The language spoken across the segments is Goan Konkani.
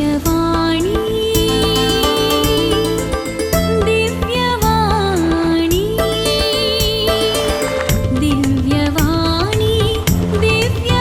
दिव्यवाणी दिव्यवाणी दिव्यवाणी दिव्यवाणी।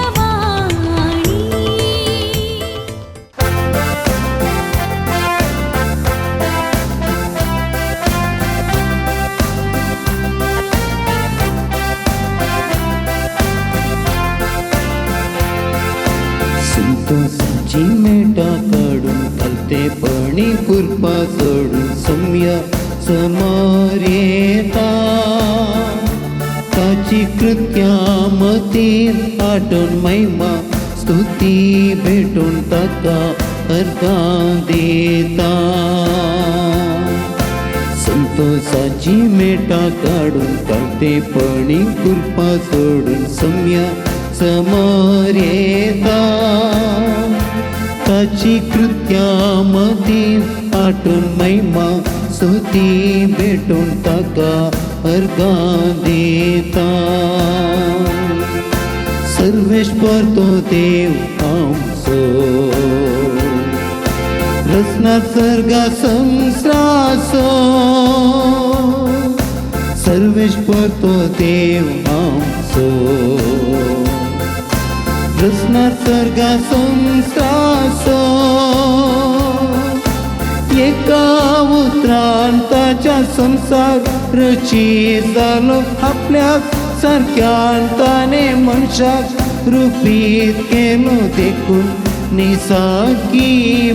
संतोषाची मेटा काडून कलतेपणी कुरपा सोडून सम्या समोर येता. ताची कृत्या मतीर आठोवन महिमा स्तुती भेटून ताका अर्गां दिता. संतोषाची मेटा काडून कलतेपणी कुरपा सोडून सम्या समोर येता. ताची कृत्या मतीर आठोवन महिमा स्तुती भेटून ताका अर्गां दिता. सर्वेश्वर तो देव आमचो, रचना सर्गा संसाराचो. सर्वेश्वर तो देव आमचो, रचना सर्गा संसाराचो. एका उतरान ताच्या संसार रचीत जालो, आपल्या सारक्यान ताणें मनशाक रुपीत केलो. देखून निसाकी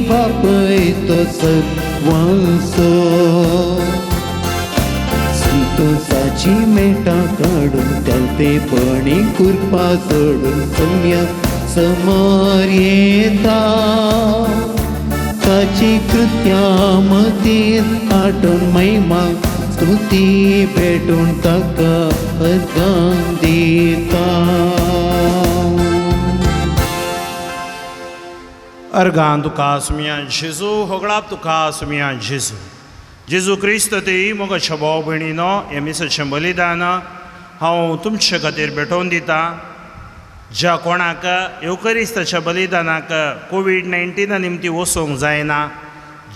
बापय तो सर्वांचो. संतोषाची मेटा काडून कलतेपणी कुरपा सोडून सम्या समोर येता. ताची कृत्या मतीर आठोवन महिमा स्तुती भेटून ताका अर्गां दिता. अर्गां तुका सुमया जेजू, होगळाप तुका सुमया जेजू. जेजू क्रिस्त ते मोगाच्या भाव भयणीनो, हें मिसाचें बलिदान हांव तुमचे खातीर भेटोवन दितां. ज्या कोणाक येवकरिस्ताच्या बलिदानाक कोवीड 19 निमती वचूंक जायना,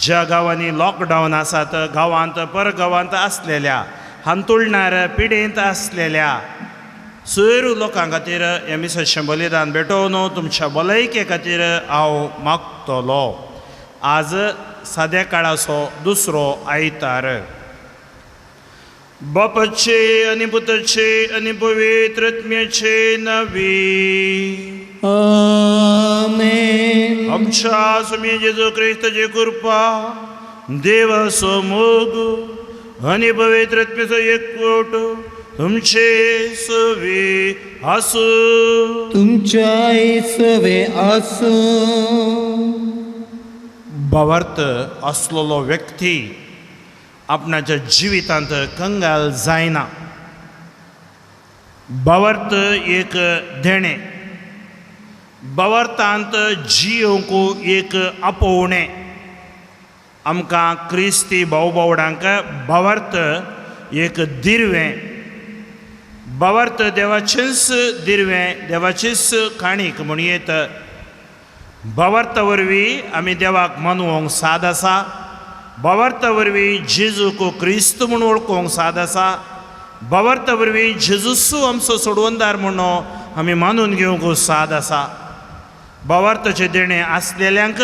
ज्या गांवांनी लॉकडावन आसात, गांवांत परगांवांत आसलेल्या हांतुळणार पिडेंत आसलेल्या सर लोकां खातीर हें मिसाचें बलिदान भेटोवन तुमच्या भलायके खातीर हांव मागतलो. आज साद्या काळाचो दुसरो आयतार. बापाचे आनी पुताचे आनी पवित्र आत्म्याचे नांवी आमेन. आमच्या स्वामी जेजू क्रिस्ताची कृपा, देवाचो मोग आनी पवित्र आत्म्याचो एकवट तुमचे सवी आसूं. तुमच्या सवे आसूं. भावार्थ आसलेलो व्यक्ती आपणाच्या जिवितांत कंगाल जायना. भावार्थ एक देणें, भावार्थांत जियोवंक एक आपोवणें. आमकां क्रिस्ती भाव भावडांक भावार्थ एक दिरवें. भावार्थ देवाचेंच दिरवें, देवाचीच काणीक म्हण येत. भावार्था वरवीं आमी देवाक मनोवंक साद आसा. भावार्था वरवीं जेजूक क्रिस्त म्हूण वळखूंक साद आसा. भावार्था वरवीं जेजूसू आमचो सोडवणदार म्हणून आमी मानून घेवंक साद आसा. भावार्थाचें देणें आसलेल्यांक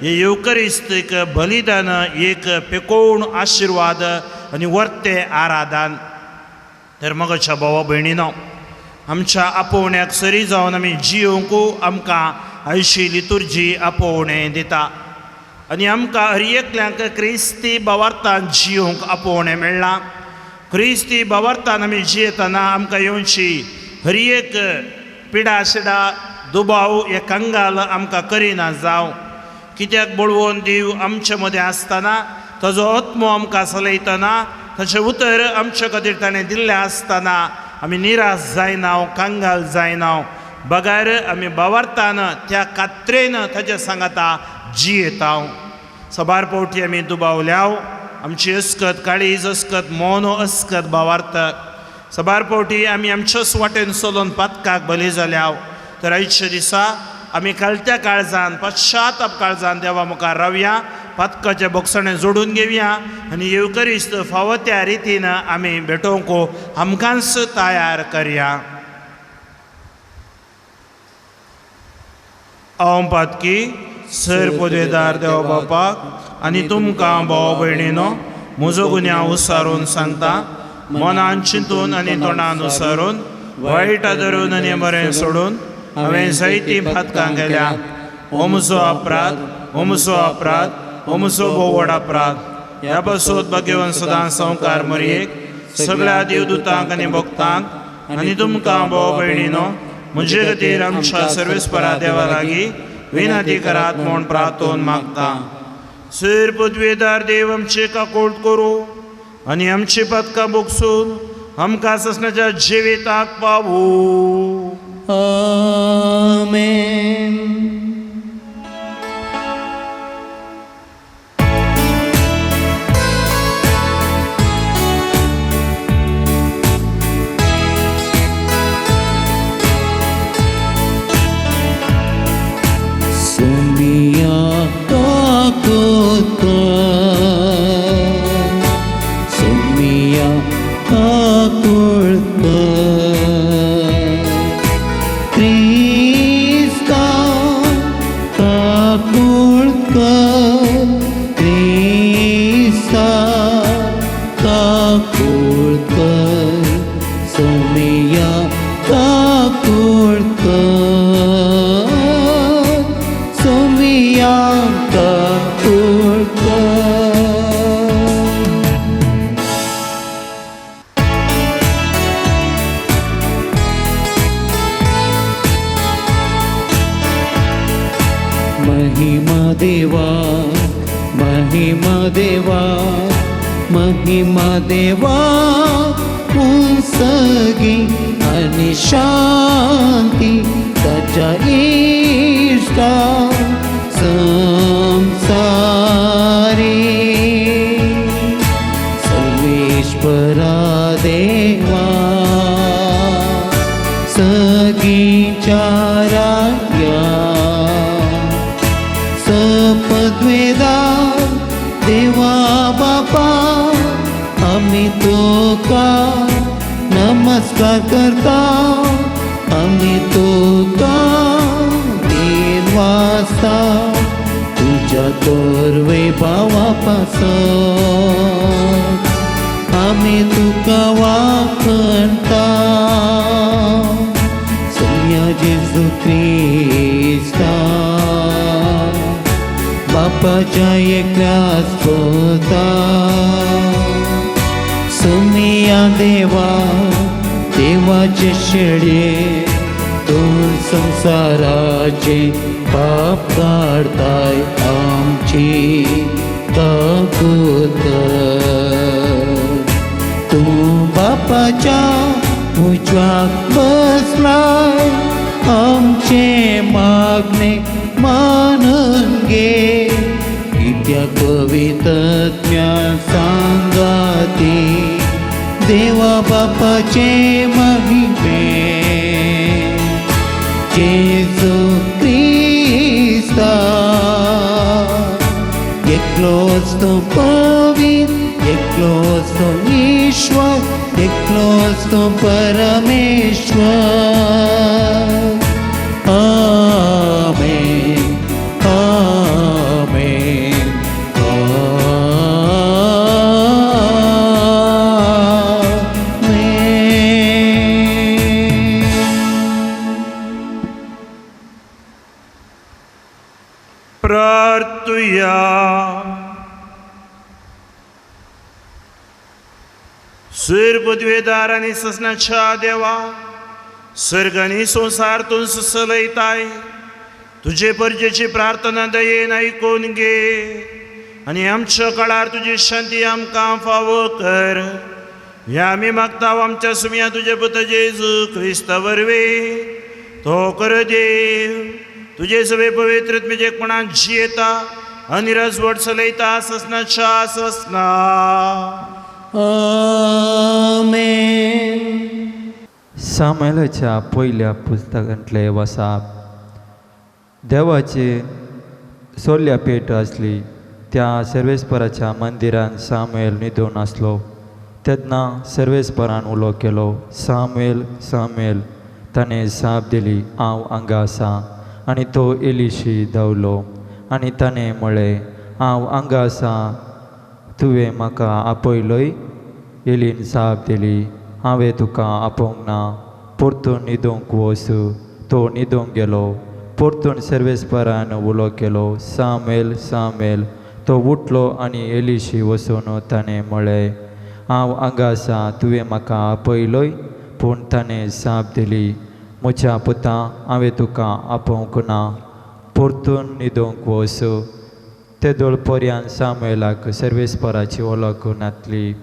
हे येवकरिस्तीक बलिदान एक पेकोवन आशिर्वाद आनी वर्ते आराधन. तर मगाच्या भावा भयणीनो, आमच्या आपोवण्याक सरी जावन आमी जियोवंक आमकां आयशी लितुर्जी आपोवणें दिता आनी आमकां हर एकल्यांक क्रिस्ती भावार्थान जियोवंक आपोवणें मेळ्ळां. क्रिस्ती भावार्थान आमी जियेतना आमकां येवची हर एक पिडा शिडा दुबाव हे कंगाल आमकां करिना जावं. कित्याक बळवून देव आमचे मदें आसतना, ताजो आत्मो आमकां चलयतना, ताचें उतर आमचे खातीर ताणें दिल्लें आसतना आमी निराश जायना, कंगाल जायना, बगैर आमी भावार्थान त्या कात्रेन ताच्या सांगाता जियेता. सबार पावटी आमी दुबावल्याव, आमची अस्कत काळीज अस्कत मोनो अस्कत भावार्थ. सबार पावटी आमी आमच्याच वाटेन चलोवन पातकाक बली जाल्याव. तर आयच्या दिसा आमी कळत्या काळजान पश्चाताप काळजान देवा मुखार रावया, पातकाचे बोगसणें जोडून घेवया आनी येवकरिस्त फावो त्या रितीन आमी भेटोवंक आमकांच तयार करया. हांव पातकी सर पदवेदार देवा बापाक आनी तुमकां भाव भयणीनो म्हजो गुन्यांव उसारून सांगता, मनान चिंतून आनी तोंडान उसारून वायट धरून आनी बरें सोडून हांवें जायतीं पातकां केल्या. हो म्हजो अपराध, हो म्हजो अपराध, हो म्हजो भोव व्हड अपराध. ह्या पासून भाग्यवंत सदां संवकार मरयेक सगळ्या देवदूतांक आनी भक्तांक आनी तुमकां भाव भयणीनो म्हजे खातीर आमच्या सर्वेस्परा देवा लागीं विनंती करात म्हूण प्रार्थोन मागता. सर पदवेदार देव आमचे काकोट करूं आनी आमची पातकां भोगसून आमकां ससनाच्या जिविताक पावूं. आमेन. सोमिया काकुता, सोमिया काकुळता, क्रिस्ता काकुळता, क्रिस्ता काकुळता, सोमिया काकुळता, सोमिया काकुळता. महिमा देवा, महिमा देवा, महिमा देवा पुंसगी आनी शांती ताच्या इश्टा संसारी. सर्वेश्वरा देवा सगीच्या राया सपद्वेदा देवा बापा आमी तुका नमस्कार करता, आमी तुका दिन वाजता तुज्या तोरवे भावा पासत आमी तुका वाखणता. सोम्या जेजू क्रिस्ता बापाच्या एकल्याच पुता, सोमिया देवा देवाचे शेळये तूं संसाराचे पाप काडताय आमची काकूत. तूं बापाच्या उजव्याक बसलाय आमचे मागणे मानून घे. कित्या कवितज्ञा सांगाती देवा बापाचे महिमे जेजू क्रिस्ता एकलोच तो पवित्र, एकलोच तो ईश्वर, एकलोच तो परमेश्वर. आमेन, आमेन, आमेन. प्रार्थुया. सुर पदवेदार आनी ससनाच्या देवा सर्ग आनी संवसार तूं सलयताय, तुजे परजेची प्रार्थना दयेन आयकून घे आनी आमच्या काळार तुजी शांती आमकां फावो कर. ह्या आमी मागता आमच्या सुमया तुजे पुता जेजू क्रिस्ता वरवीं. तो कर देव तुजे सगळे पवित्र आत्म्याचे जियेता आनी राजवट चलयता ससनाच्या ससना. आमेन. सामुएलाच्या पयल्या पुस्तकांतले वसाप देवाची सोल्या पेट आसली त्या सर्वेस्पराच्या मंदिरान सामुएल न्हिदून आसलो. तेन्ना सर्वेस्परान उलो केलो, सामुएल सामुएल. ताणें जाप दिली, हांव हांगा आसा. आनी तो एलिशी धांवलो आनी ताणें म्हळें, हांव हांगा आसा, तुवें म्हाका आपयलोय. एलीन जाप दिली, हांवें तुका आपोवंक ना, परतून न्हिदूंक वच. तो न्हिदूंक गेलो. परतून सर्वेस्परान उलो केलो, सामुएल सामुएल. तो उठलो आनी एलिशी वचून ताणें म्हळें, हांव हांगा आसा, तुवें म्हाका आपयलोय. पूण ताणें जाप दिली, म्हज्या पुता, हांवें तुका आपोवंक ना, परतून न्हिदूंक वच. तेदोळ पर्यान सामुएलाक सर्वेस्पराची वळख नातली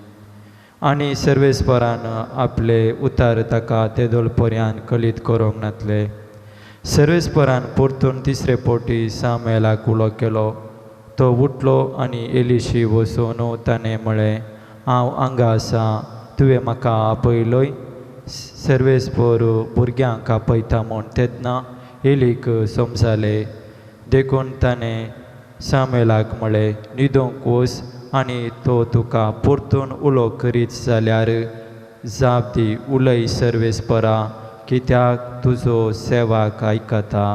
आनी सर्वेस्परान आपले उतार ताका तेदोळ पर्यान कलीत करूंक नातले. सर्वेस्परान परतून तिसरे फावटी सामुएलाक उलो केलो. तो उठलो आनी एलिशी वचून ताणें म्हळें, हांव हांगा आसा, तुवें म्हाका आपयलोय. सर्वेस्पर भुरग्यांक आपयता म्हूण तेन्ना एलीक समजालें. देखून ताणें सामुएलाक म्हळें, न्हिदूंक वच आनी तो तुका परतून उलो करीत जाल्यार जाप दी, उलय सर्वेस्परा, कित्याक तुजो सेवाक आयकता.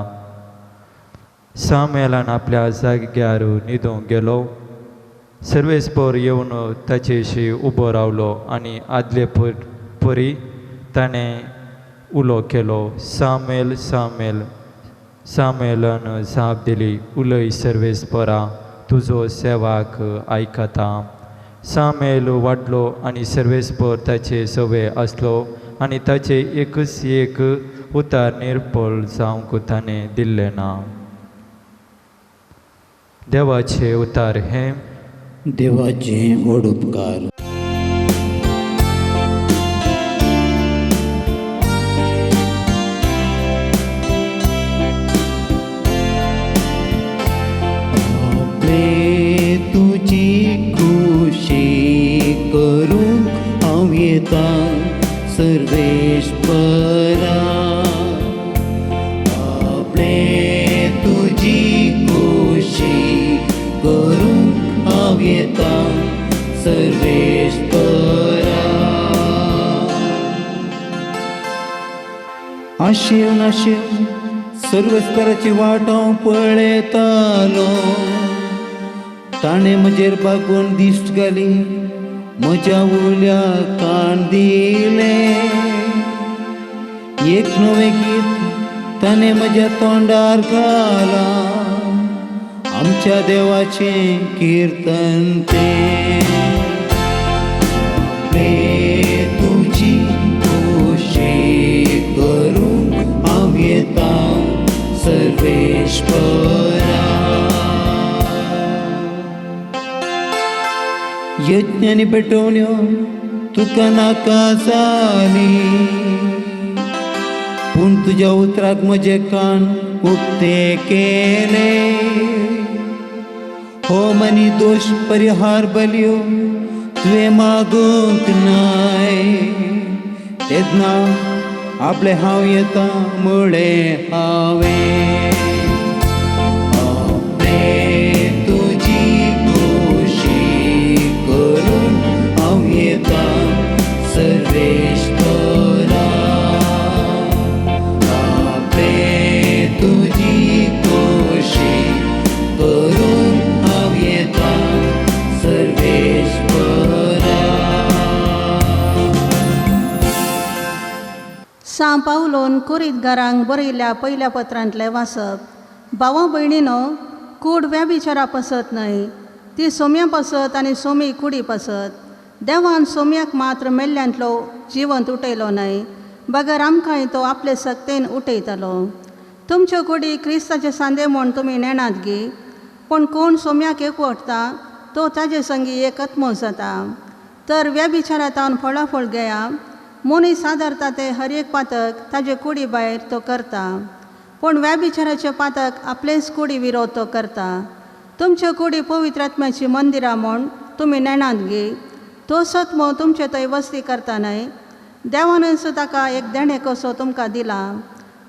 सामुएलान आपल्या जाग्यार न्हिदूंक गेलो. सर्वेस्पर येवन ताचेशी उबो रावलो आनी आदले परी ताणें उलो केलो, सामुएल सामुएल. सामुएलान जाप दिली, उलय सर्वेस्परा, तुजो सेवाक आयकता. सामुएल वाडलो आनी सर्वेस्पर ताचे सवे आसलो आनी ताचे एकच एक उतार निर्पळ जावंक ताणें दिल्लें ना. देवाचे उतार हें. देवाचे व्हड उपकार. आपले तुजी खुशी करूंक हांव येता सर्वेस्परा. आपले तुजी खुशी करूंक हांव येता सर्वेस्परा. आशेव नाशेव सर्वेस्पराची वाट हांव पळयतालो. ताणें म्हजेर बागोवन दिश्ट घाली, म्हज्या उल्या कान दिलें. एक नवें गीत ताणें म्हज्या तोंडार घालां, आमच्या देवाचें किर्तन तें. आपले तुजी खुशी करूंक हांव येता सर्वेस्परा. यज्ञ आनी पेटोवण्यो तुका नाका जाली, पूण तुज्या उतराक म्हजे कान उक्ते केले. होम आनी दोश परिहार बलयो तुवें मागूंक नाय, तेन्ना आपलें हांव येता म्हळें हांवें. आपले तुजी खुशी करूंक हांव येता सर्वेस्परा. आपले तुजी खुशी करूंक हांव येता सर्वेस्परा. सां पावलोन कोरीतगारांक बरयल्ल्या पयल्या पत्रांतलें वाचप. भावा भयणीनो, कूड व्यभिचारा पासत न्हय, ती सोम्या पासत आनी सोमी कुडी पासत. देवान सोम्याक मात्र मेल्ल्यांतलो जिवंत उठयलो न्हय, बगर आमकांय तो आपले सक्तेन उठयतालो. तुमच्यो कुडी क्रिस्ताचे सांदे म्हूण तुमी नेणात गी? पूण कोण सोम्याक एकवटता तो ताजे संगी एक आत्मो जाता. तर व्यभिचारांत फळाफळ घेया. मनीस आदारता ते हर एक पातक ताजे कुडी भायर तो करता, पूण व्यभिचाराचे पातक आपलेच कुडी विरोध तो करता. तुमच्यो कुडी पवित्र आत्म्याची मंदिरां म्हूण तुमी नेणात गी? तो सत्मो तुमचे थंय वस्ती करता न्हय? देवानूच ताका एक देणें कसो तुमकां दिला.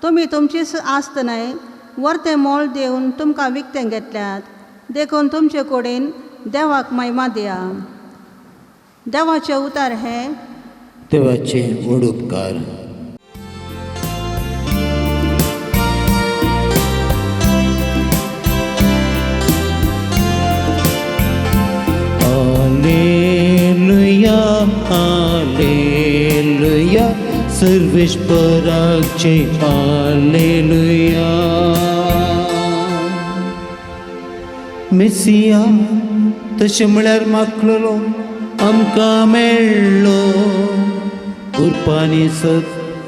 तुमी तुमचीच आस्त न्हय, वर्तें मोल दिवन तुमकां विकतें घेतल्यात. देखून तुमचे कडेन देवाक महिमा दिया. देवाचें उतार हें. देवाचे व्हड उपकार. हालेलुया हालेलुया सर्वेश्वराचे हालेलुया. मेसिया तशें म्हळ्यार मागलेलो आमकां मेळ्ळो, कुरपानी सत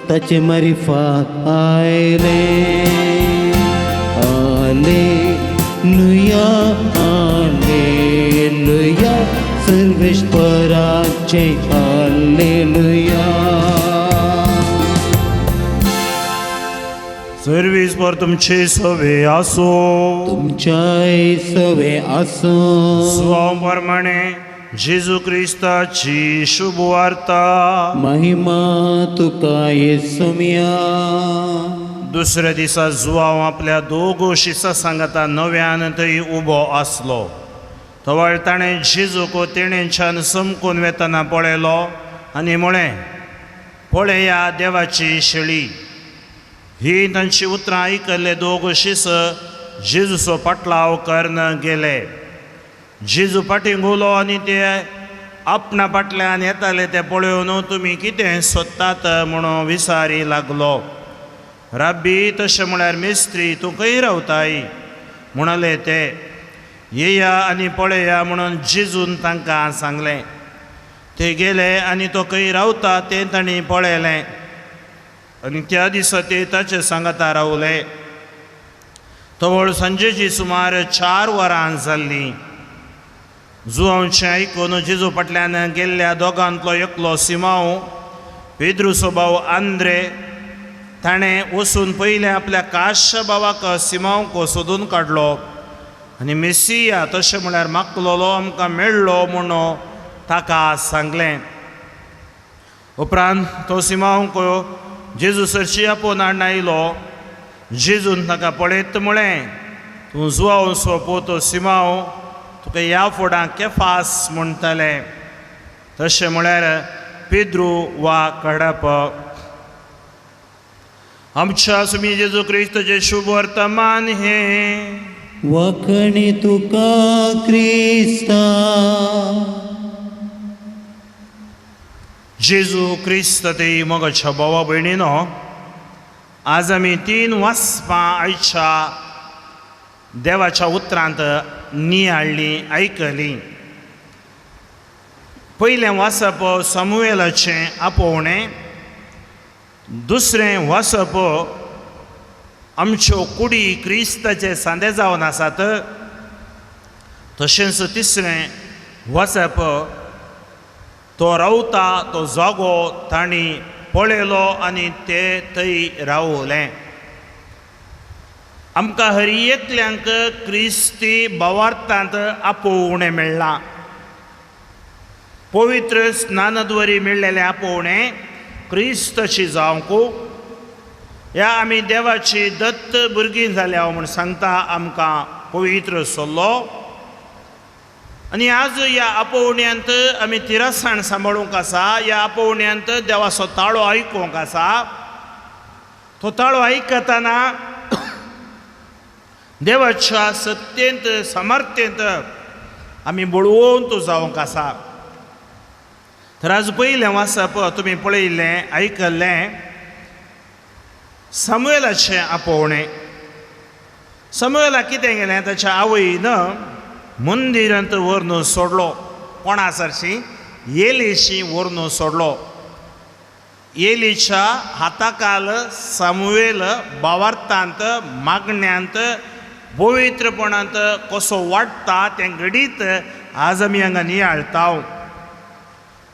ताचे मारिफात आयलें. हालेलुया हालेलुया सर्वेश्वराचे हालेलुया. सर्वीस पर तुमचे सवे आसो. तुमच्याय सवे आसूं. स्वाम प्रमाणे जेजू क्रिस्ताची शुभ वार्ता. महिमा तुका येसुमिया. दुसऱ्या दिसा जुवांव आपल्या दोगो शिसा सांगाता नव्यान थंय उबो आसलो. तवळ ताणें जेजूक तेणेच्यान समकून वेतना पळयलो आनी म्हळें, पळया देवाची शेळी. ही तांची उतरां आयकल्ले दोग शिस जेजूचो पाटलाव करून गेले. जेजू फाटीं घुलो आनी ते आपणा फाटल्यान येताले ते पळोवन तुमी कितें सोदतात म्हणून विचारी लागलो. राब्बी तशें म्हळ्यार मिस्त्री तूं खंय रावताय म्हणाले ते. येया आनी पळया म्हणून जेजून तांकां सांगलें. ते गेले आनी तो खंय रावता तें तांणी पळयलें आनी त्या दिसा ते ताचे सांगाता रावले. तवळ सांजेची सुमार 4 वरां जाल्लीं. जुवांचें आयकून जेजू फाटल्यान गेल्ल्या दोगांतलो एकलो सिमांव, पेद्रूचो भाव आंद्रे, ताणें वचून पयलें आपल्या काश्य भावाक सिमांवक सोदून काडलो आनी मेसिया तशें म्हळ्यार मागलेलो आमकां मेळ्ळो म्हणून ताका सांगलें. उपरांत तो सिमांवक जेजू सरशी आपोवन हाडून आयलो. जेजून ताका पळयत म्हळें, तूं जुवांवचो पोतो सिमांव, तुका ह्या फुडां केफास म्हणटले, तशें म्हळ्यार पेद्रू वा कडप. आमच्या सुमी जेजू क्रिस्तचें शुभ वर्तमान हें. वाखणी तुका क्रिस्ता. जेजू क्रिस्त ते मोगाच्या भावा भयणीनो, आज आमी 3 वाचपां आयच्या देवाच्या उतरांत नियाळ्ळीं, आयकलीं. पयलें वाचप सामुएलाचें आपोवणें, दुसरें वाचप आमच्यो कुडी क्रिस्ताचे सांदे जावन आसात, तशेंच तिसरें वाचप तो रावता तो जागो तांणी पळयलो आनी ते थंय रावलें. आमकां हर एकल्यांक क्रिस्ती भावार्थांत आपोवणें मेळ्ळां. पवित्र स्नानद्वारी मेळ्ळेलें आपोवणें क्रिस्तशी जावंक ह्या आमी देवाची दत्त भुरगीं जाल्या म्हूण सांगता आमकां पवित्र सल्लो. आनी आज ह्या आपोवण्यांत आमी तिरसाण सांबाळूंक आसा. ह्या आपोवण्यांत देवाचो ताळो आयकूंक आसा. तो ताळो आयकतना देवाच्या सत्तेंत सामर्थ्येंत आमी बळवंत जावंक आसा. तर आज पयलें वाचप तुमी पळयल्लें, आयकल्लें सामुएलाचें आपोवणें. सामुएला कितें केलें, ताच्या आवयन मंदिरांत व्हरून सोडलो. कोणा सरशी एलीशी व्हरून सोडलो. एलीच्या हाताकाल सामुएल भावार्थांत मागण्यांत पवित्रपणांत कसो वाडटा तें घडीत आज आमी हांगा नियाळटा.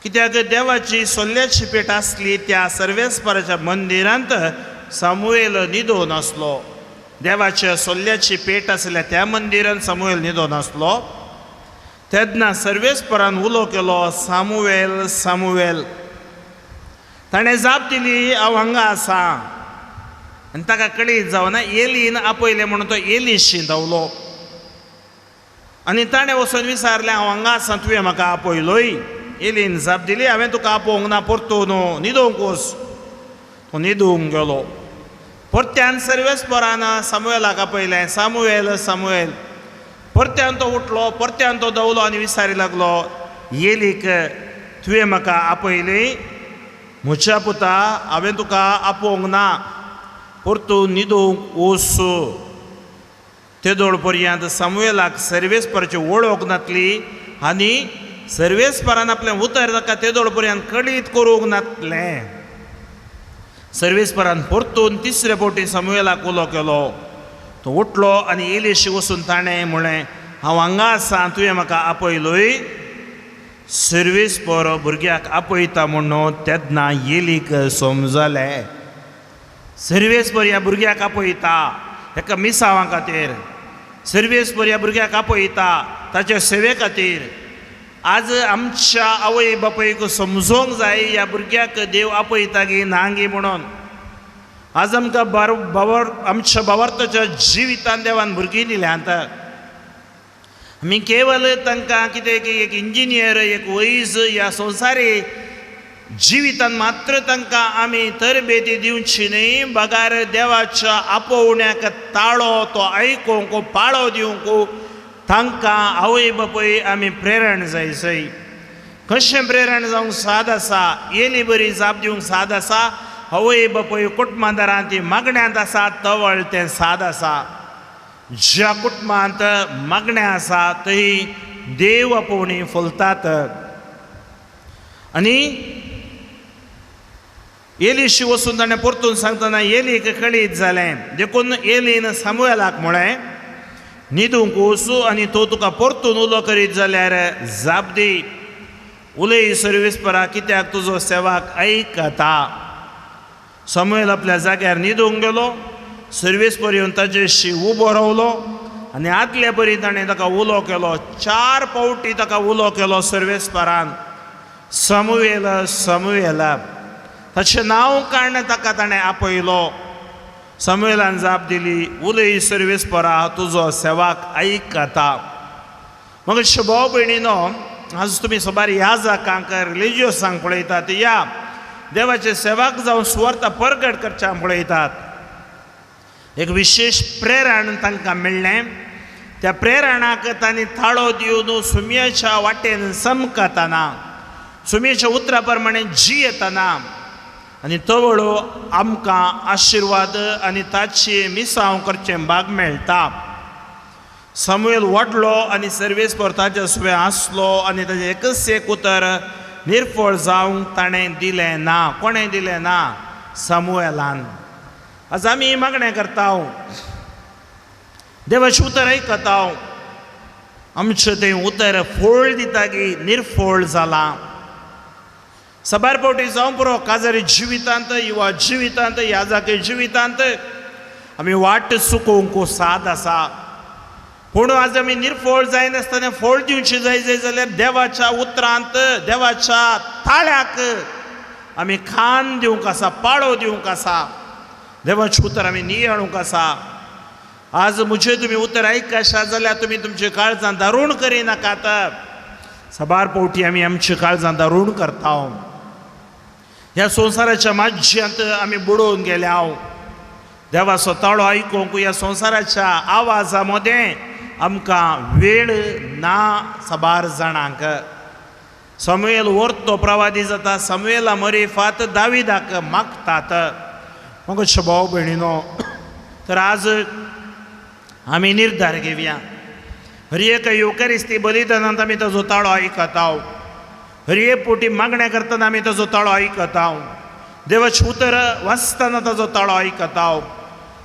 कित्याक देवाची सोल्ल्याची पेट आसली त्या सर्वेस्पराच्या मंदिरांत सामुएल न्हिदोन आसलो. देवाच्या सोल्ल्याची पेट आसल्या त्या मंदिरांत सामुएल न्हिदोन आसलो. तेन्ना सर्वेस्परान उलो केलो, सामुएल सामुएल. ताणें जाप दिली, हांव हांगा आसा. आनी ताका कळीत जावना एलीन आपयलें म्हणून तो एलीशी धांवलो आनी ताणें वचून विचारलें, हांव हांगा आसा, तुवें म्हाका आपयलोय? एलीन जाप दिली, हांवें तुका आपोवंक ना, परतून न्हिदोवंक वच. तो न्हिदूंक गेलो. परत्यान सर्वेस्परान सामुएलाक आपयलें, सामुएल सामुएल. परत्यान तो उठलो, परत्यान तो धांवलो आनी विचारी लागलो एलीक, तुवें म्हाका आपयली? म्हज्या पुता, हांवें तुका आपोवंक ना, परतून न्हिदूंक वच. तेदोळ पर्यंत सामुएलाक सर्वेस्पराची वळख नातली आनी सर्वेस्परान आपलें उतर ताका तेदोळ पर्यंत कळीत करूंक नातलें. सर्वेस्परान परतून तिसरे फावटी सामुएलाक उलो केलो. तो उठलो आनी एलीशी वचून ताणें म्हळें, हांव हांगा आसा, तुवें म्हाका आपयलोय? सर्वेस्पर भुरग्याक आपयता म्हणून तेन्ना एलीक समजलें, सर्वेस्पर ह्या भुरग्याक आपयता हेका मिसांवा खातीर, सर्वेस्पर ह्या भुरग्याक आपयता ताच्या सेवे खातीर. आज आमच्या आवय बापायक समजोंक जाय ह्या भुरग्याक देव आपयता गी ना गी म्हणून. आज आमकां बाबर आमच्या भावार्थाच्या जिवितान देवान भुरगीं दिल्यांत. आमी केवल तांकां कितें की एक इंजिनियर, एक वैज ह्या संवसारी जिवितान मात्र तांकां आमी तरबेती दिवची न्हय, बगार देवाच्या आपोवण्याक ताळो तो आयकूंक पाळो दिवंक तांकां आवय बापूय आमी प्रेरण जाय. सय कशें प्रेरण जावंक साद आसा, येली बरी जाप दिवंक साद आसा, आवय बापूय कुटुंबादारां ती मागण्यांत आसा तवळ तें साद आसा. ज्या कुटुंबांत मागणें आसा थंय देव आपोवणी फुलतात. आनी एलीशी वचून ताणें परतून सांगतना एलीक कळीत जालें, देखून एलीन सामुएलाक म्हळें, न्हिदूंक वचू आनी तो तुका परतून उलो करीत जाल्यार जाप दी, उलय सर्वेस्परा, कित्याक तुजो सेवाक आयकता. सामुएल आपल्या जाग्यार न्हिदूंक गेलो. सर्वेस्पर येवन ताजेशी उबो रावलो आनी आदले बरी ताणें ताका उलो केलो. 4 फावटी ताका उलो केलो सर्वेस्परान, सामुएल सामुएल. ताचें नांव काडून ताका ताणें आपयलो. सामुएलान जाप दिली, उलय सर्वेस्परा, तुजो सेवाक आयकता. मग भाव भयणीनो, आज तुमी सबार ह्या जाकांक रिलिजियसांक पळयतात, या देवाचे सेवाक जावन सुवार्थ परगट करच्यांक पळयतात. एक विशेश प्रेरण तांकां मेळ्ळें. त्या प्रेरणाक तांणी ताळो दिवन सुमयाच्या वाटेन चमकतना, सुमयेच्या उतरा प्रमाणे जियेतना आनी तवळो आमकां आशिर्वाद आनी ताची मिसांव करचें भाग मेळटा. सामुएल वाडलो आनी सर्वेस्पर ताच्या सुवें आसलो आनी ताचें एकच एक उतर निर्फळ जावंक ताणें दिलें ना. कोणें दिलें ना? सामुएलान. आज आमी मागणें करता, देवाचें उतर आयकता, आमचें तें उतर फोळ दिता की निर्फळ जालां. सबार फावटी जावं पुरो, काजारी जिवितांत, युवा जिवितांत, याजाकी जिवितांत आमी वाट चुकोवंक साद आसा. पूण आज आमी निर्फळ जायनासतना फळ दिवची जाय जाय जाल्यार देवाच्या उतरांत, देवाच्या ताळ्याक आमी खान दिवंक आसा, पाळो दिवंक आसा. देवाचें उतर आमी नियाळूंक आसा. आज म्हजें तुमी उतर आयकशा जाल्यार तुमी तुमचे काळजां दारूण करिनाकात. सबार फावटी आमी आमच्या काळजां दारूण करता. ह्या संवसाराच्या माज्यांत आमी बुडोवन गेल्या. देवाचो ताळो आयकूंक ह्या संवसाराच्या आवाजा मदें आमकां वेळ ना सबार जाणांक. सामुएल वर्तो प्रवादी जाता. सामुएला मरिफात दाविदाक मागतात. मग भाव भयणीनो, तर आज आमी निर्धार घेवया. हर एक युवकरिस्ती बलिदानांत आमी ताजो ताळो आयकता. हर एक पोटी मागण्या करतना आमी ताजो ताळो आयकता. देवाचें उतर वाचतना ताजो ताळो आयकता.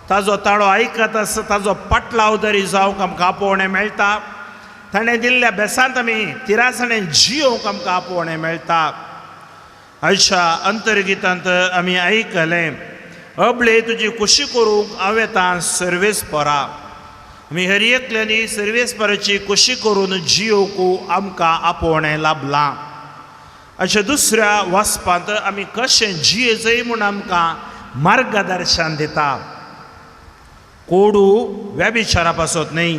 ताजो ताळो आयकत आसता ताजो पाटलाव तरी जावंक आमकां आपोवणें मेळटा. ताणें दिल्ल्या बेसांत आमी तिरासणें जियोवंक आमकां आपोवणें मेळटा. आयच्या अंतर्गितांत आमी आयकलें, अबळे तुजी खुशी करूंक हांव येता सर्वेस्परा. आमी हर एकल्यांनी सर्वेस्पराची खुशी करून जियोवंक आमकां आपोवणें लाभलां. अशें दुसऱ्या वाचपांत आमी कशें जियेचय म्हूण आमकां मार्गदर्शन दिता. कोडू व्यभिचारा पासत न्हय,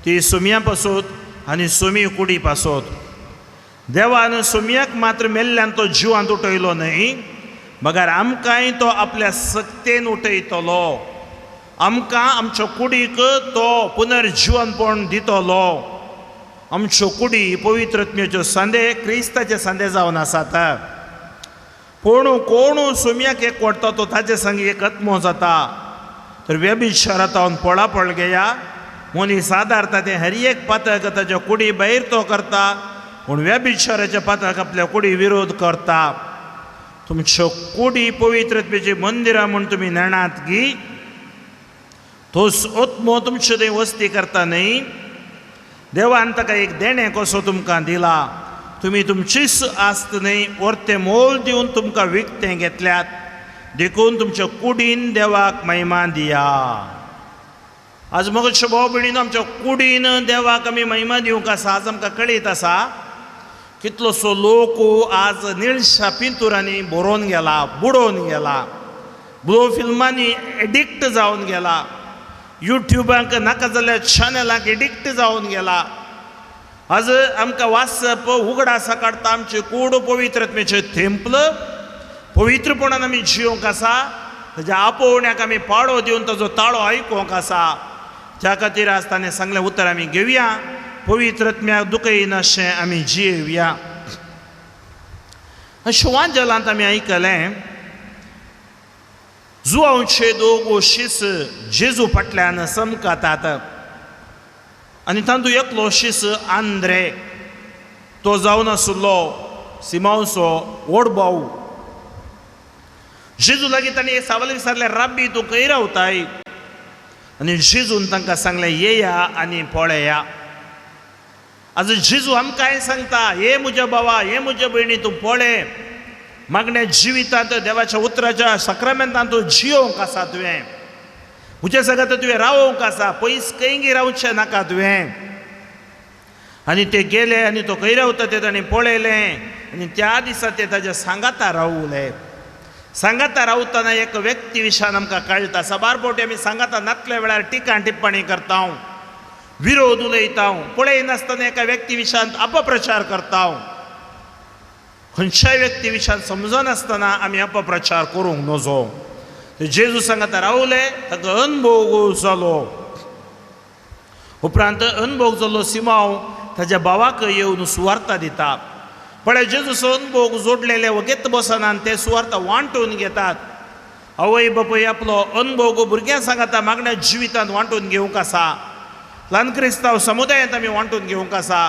ती सुमया पासत आनी सुमी कुडी पासत. देवान सुमयाक मात्र मेल्ल्यान तो जिवांत उठयलो न्हय, मगर आमकांय तो आपल्या सक्तेन उठयतलो, आमकां आमच्या कुडीक तो पुनर्जिवनपण दितलो. आमच्यो कुडी पवित्रत्म्याच्यो सांदे क्रिस्ताचे सांदे जावन आसात. पूण कोण सुमयाक एक वडटा तो ताचे संग एक आत्मो जाता. तर व्यभिचारांत पळापळ घेया. मनीस आदारता तें हर एक पातक ताच्या कुडी भायर तो करता, पूण व्यभिचाराच्या पातक आपल्या कुडी विरोध करता. तुमच्यो कुडी पवित्रत्वेची मंदिरां म्हूण तुमी नेणात की तोच आत्मो तुमच्यो थंय वस्ती करता न्हय. देवान ताका एक देणें कसो तुमकां दिला, तुमी तुमचीच आस्त न्हय वर्तें मोल दिवन तुमकां विकतें घेतल्यात, देखून तुमच्या कुडीन देवाक महिमा दिया. आज मगो भाव भयणीन आमच्या कुडीन देवाक आमी महिमा दिवंक आसा. आज आमकां कळीत आसा कितलोसो लोक आज निळशा पिंतुरांनी बरोवन गेला, बुडोवन गेला, ब्लो फिल्मांनी एडिक्ट जावन गेला, युट्युबाक नाका जाल्यार चॅनलाक एडिक्ट जावन गेला. आज आमकां वाचप उगडासा काडटा आमचे कूड पवित्रत्मेचें थेंपल पवित्रपणान आमी जियोंक आसा. ताज्या आपोवण्याक आमी पाळो दिवन ताजो ताळो आयकोंक आसा. त्या खातीर आज ताणें सांगलें उतर आमी घेवया, पवित्रत्म्याक दुखयनाशें आमी जियेवया. शिवांजलांत आमी आयकलें जुवांचे दोग शीस जेजू फाटल्यान समकातात आनी तातूंत एकलो शीस आंद्रे, तो जावन आशिल्लो सिमांवचो व्हड भाव. जेजू लागीं ताणें एक सवाल विचारलें, राब्बी तूं खंय रावताय? आनी जेजून तांकां सांगलें, येया आनी पळया. आज जेजू आमकांय सांगता, हे म्हज्या भावा, हे म्हज्या भयणी, तूं पळय मागण्या जिवितांत देवाच्या उतराच्या साक्रामेंतांत तूं जियोंक आसा. तुवें म्हज्या सगळ्यांत तुवें रावोंक आसा, पयस खंयगी रावचें नाका तुवें. आनी ते गेले आनी तो खंय रावता तें ताणें पळयलें आनी त्या दिसा ते ताज्या सांगाता रावले. सांगाता रावतना एक व्यक्ती विशयान आमकां कळटा. साबार फावटी आमी सांगाता नातल्या वेळार टिका टिप्पणी करता, विरोध उलयता, पळयनासतना एका व्यक्ती विशयांत अपप्रचार करता. खंयच्याय व्यक्ती विशयान समजनासतना आमी अपप्रचार करूंक नजो. जेजू सांगाता रावले, ताका अनभोग जालो. उपरांत अनभोग जाल्लो सिमांव ताज्या भावाक येवन सुवार्ता दिता. पळय जेजूचो अनभोग जोडलेले वगेत बसना आनी ते सुवार्ता वांटून घेतात. आवय बापूय आपलो अनभोग भुरग्यां सांगाता मागण्या जिवितांत वांटून घेवंक आसा. ल्हान क्रिस्तांव समुदायांत आमी वांटून घेवंक आसा,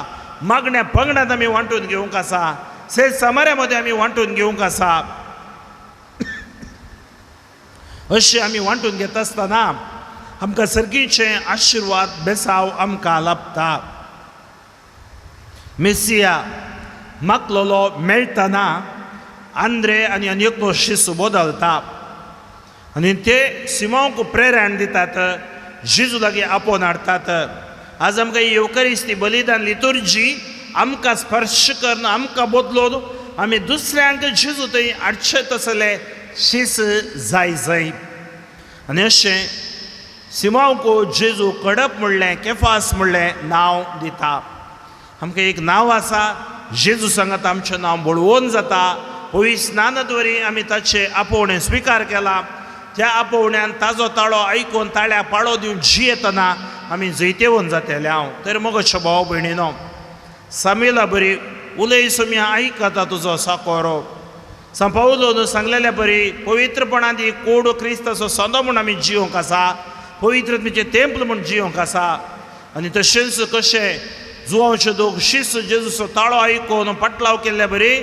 मागण्या पंगडांत आमी वांटून घेवंक आसा, सेज समाऱ्या मदें आमी वांटून घेवंक आसा. अशें आमी वांटून घेता आसतना आमकां सर्गीचे आशिर्वाद बेसाव आमकां लाभता. मेसिया मागलोलो मेळटना आंद्रे आनी आनी एकलो शिस बदलता आनी ते सिमांवक प्रेरण दितात, जेजू लागीं आपोवन हाडटात. आज आमकां ही येवकरिस्ती बलिदान लितुर्जी आमकां स्पर्श करून आमकां बदलून आमी दुसऱ्यांक जेजू थंय हाडचे तसले शीस जाय जाय. आनी अशें सिमांवक जेजू कडप म्हणलें, केफास म्हणलें नांव दिता. आमकां एक नांव आसा, जेजू सांगात आमचें नांव बळवून जाता. पवित्र स्नानाद्वारे आमी ताचें आपोवणें स्विकार केलां. त्या आपोवण्यान ताजो ताळो आयकून ताळ्या पाळो दिवन जियेतना आमी जैतेवन जातले. हांव तर मगो भाव भयणीनो सामेला बरी उलय सोम्या आयकता तुजो साकोरो. सांपावलोन सांगलेल्या बरी पवित्रपणान ती कोड क्रिस्ताचो संदो म्हूण आमी जियोंक आसा, पवित्रत्मेचें तेंपल म्हूण जियोंक आसा. आनी तशेंच कशें जुवांचे दोग शिस जेजूचो ताळो आयकून पाटलाव केल्ल्या बरी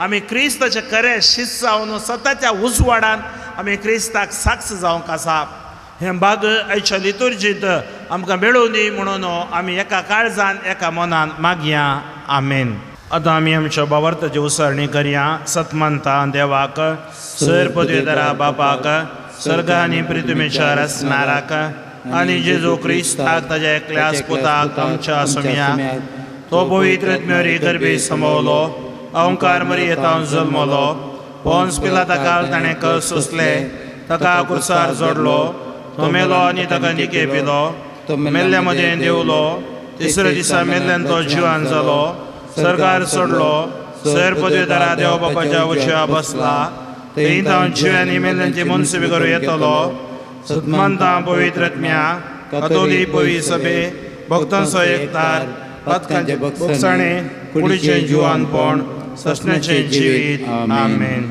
आमी क्रिस्ताचे खरें शिस जावन सताच्या उजवाडान आमी क्रिस्ताक साक्ष जावंक आसा. हें भाग आयच्या लितुर्जींत आमकां मेळोवनी म्हणून आमी एका काळजान एका मनान मागया. आमेन. आतां आमी आमच्या बावार्थाची उसारणी करया. सतमानता देवाक, सर पदवेदारा बापाक, सर्ग आनी पृथ्वीच्या रचणाराक आनी जेजू क्रिस्ताक ताज्या एकल्याच पुताक आमच्या सोम्या, तो पवित्र आत्म्यावरी गर्भी समवलो, अहंकार मरियेतावन जल्मलो, पोन्स पिलाता काल ताणें कळ सोंसले, ताका कुर्सार जोडलो, तो मेलो आनी ताका निके पिलो, मेल्ल्या मदें देवलो, तिसऱ्या दिसा मेल्ल्यान तो जिवान जालो, सरकार सोडलो, सर पदवेदारा देव बापाच्या उशा बसला, थंय तांव जिव्यांनी मेल्ल्यांची मनसुबी करूं येतलो. सतमानता पवित्रत्म्या कतोली पवी सभे भक्तांचो एकतार पातकांचे भोगसणे कुडीचें जिवानपण ससण्याचें जिवीत. आमेन.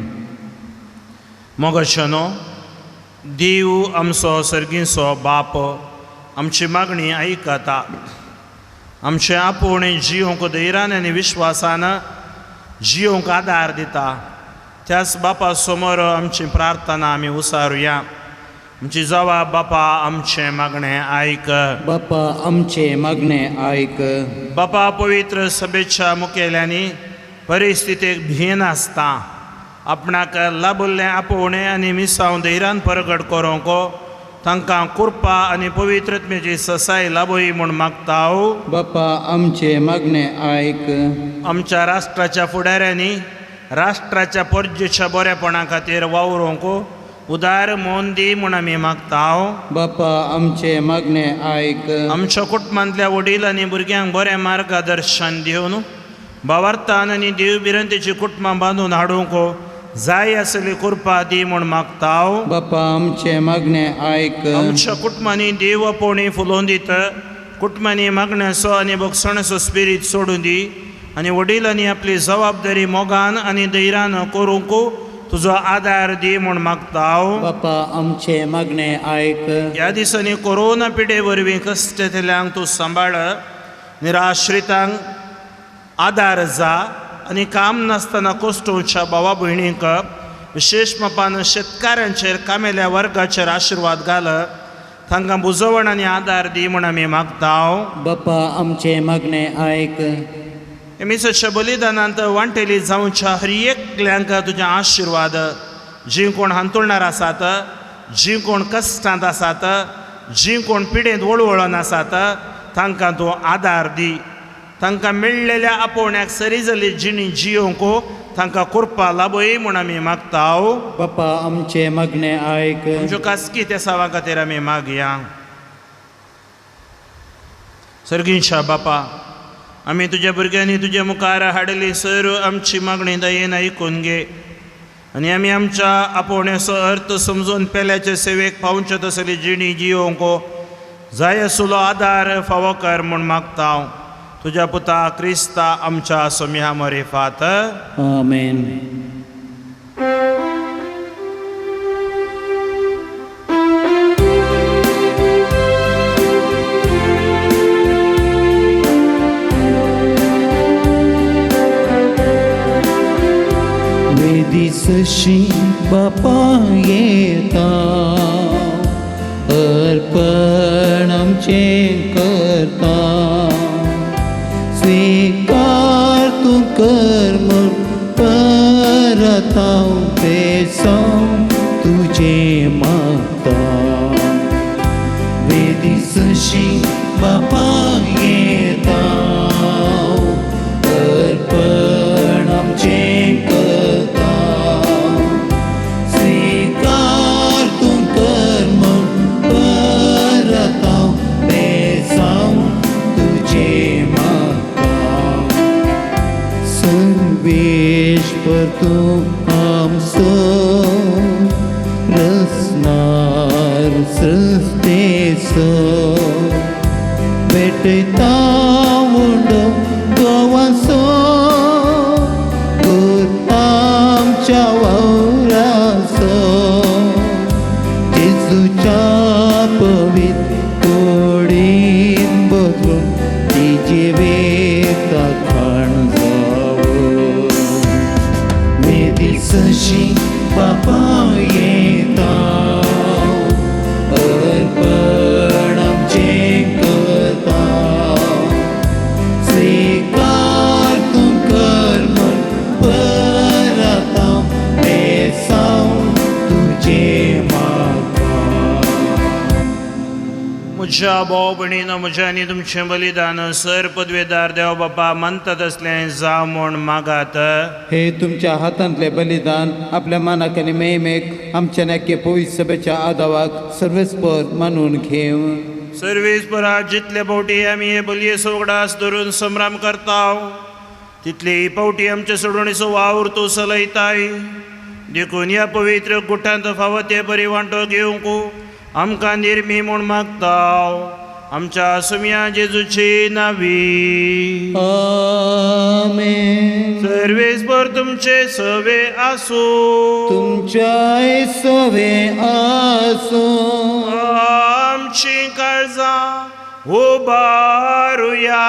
मोगशनो देव आमचो सर्गींचो बाप आमची मागणी आयकता. आमचें आपोवणें जिवंक धैर्यान आनी विश्वासान जिवंक आदार दिता. त्याच बापा समोर आमची प्रार्थना आमी उसारुया. आमची जवाब बापा आमचें मागणें आयक. बापा आमचें मागणें आयक. बापा पवित्र सभेच्या मुखेल्यांनी परिस्थितीक भियेनासता आपणाक लाबल्लें आपोवणें आनी मिसांव धैर्यान परगट करूंक तांकां कृपा आनी पवित्रत्मेची ससाय लाबय म्हूण मागता. बापा आमचें मागणें आयक. आमच्या राष्ट्राच्या फुडाऱ्यांनी राष्ट्राच्या परजेच्या बरेपणा खातीर वावरूंक उदार मन दी म्हूण आमी मागता. बापा आमचें मागणें आयक. आमच्या कुटुंबांतल्या वडील आनी भुरग्यांक बरें मार्गदर्शन दिवन भावार्थान आनी देव भिरांतेची कुटुंबां बांदून हाडूंक जाय आसली कृपा दी म्हूण मागता. बापा आमचें मागणें आयक. आमच्या कुटुंबांनी देव आपोवणी फुलोवन दित कुटुंबांनी मागण्याचो आनी भोगसण्याचो स्पिरीत सोडून दी आनी वडिलांनी आपली जबाबदारी मोगान आनी धैर्यान करूंक तुजो आदार दी म्हूण मागता. बापा आमचें मागणें आयक. ह्या दिसांनी कोरोना पिडे वरवीं कश्टेतल्यांक तूं सांबाळ, निराश्रितांक आदार जा आनी काम नासतना कोश्टोवच्या भावा भयणींक विशेश मापान शेतकारांचेर कामेल्या वर्गाचेर आशिर्वाद घाल, तांकां बुजवण आनी आदार दी म्हूण आमी मागता. बापा आमचें मागणें आयक. मिसाच्या बलिदानांत वांटेली जावच्या हर एकल्यांक तुजे आशिर्वाद, जीं कोण हांतुळणार आसात, जीं कोण कश्टांत आसात, जीं कोण पिडेंत वळवळून आसात तांकां तूं आदार दी. तांकां मेळ्ळेल्या आपोवण्याक सरी जाल्ली जिणी जियोंक तांकां कृपा लाबय म्हूण आमी मागता. बापा आमचें मागणें आयक. आमच्यो खासगी तेसांवा खातीर आमी मागया. सर्गींच्या बापा आमी तुज्या भुरग्यांनी तुज्या मुखार हाडली सर आमची मागणी दयेन आयकून घे आनी आमी आमच्या आपोवण्याचो अर्थ समजून पेल्याचे सेवेक पावचे तसली जिणी जियोंक जाय आसलो आदार फावो कर म्हूण मागता. तुज्या पुता क्रिस्ता आमच्या सोम्या मरेफात. आमेन. वेदीसशी बापा येता अर्पण आमचें करता, स्वीकार तूं कर म्हूण परत हांव बेसांव तुजें मागता. वेदीसशी बापा येता अर्पण आमचें करता, स्वीकार तूं कर म्हूण परत हांव बेसांव तुजें मागता. सर्वेश्वर तूं आमचो रसनार सृश्टेचो, भेटयता उंडो गोवाचो आमच्या वावराचो, जेजूच्या पवित्र कुडीन बदलून ती जिवेता खाण जावो. वेदीसशी बापा येता अर्पण आमचें करता, स्वीकार तूं कर म्हूण परत हांव बेसांव तुजें मागता. म्हज्या भाव भयणीनो, म्हज्या आनी तुमचें बलिदान सर पदवेदार देव बापा मानता तसलें जावं म्हूण मागात. हे तुमच्या हातांतले बलिदान आपल्या मानाक आनी मेहमेक आमच्या नाक्य पवित्र सभेच्या आदावाक सर्वेस्पर मानून घेवं. सर्वेस्परा जितले फावटी आमी हे बलयेचो उगडास धरून संभ्रम करता तितले फावटी आमचे सोडवणेचो वावर तूं चलयताय. देखून ह्या पवित्र गुटांत फावो ते बरी वांटो घेवंक आमकां निर्मी म्हूण मागता आमच्या सुम्या जेजूची नावी. आमेन. सर्वेस्पर तुमचे सवे आसूं. तुमच्याय सवे आसूं. आमची काळजां उबारुया.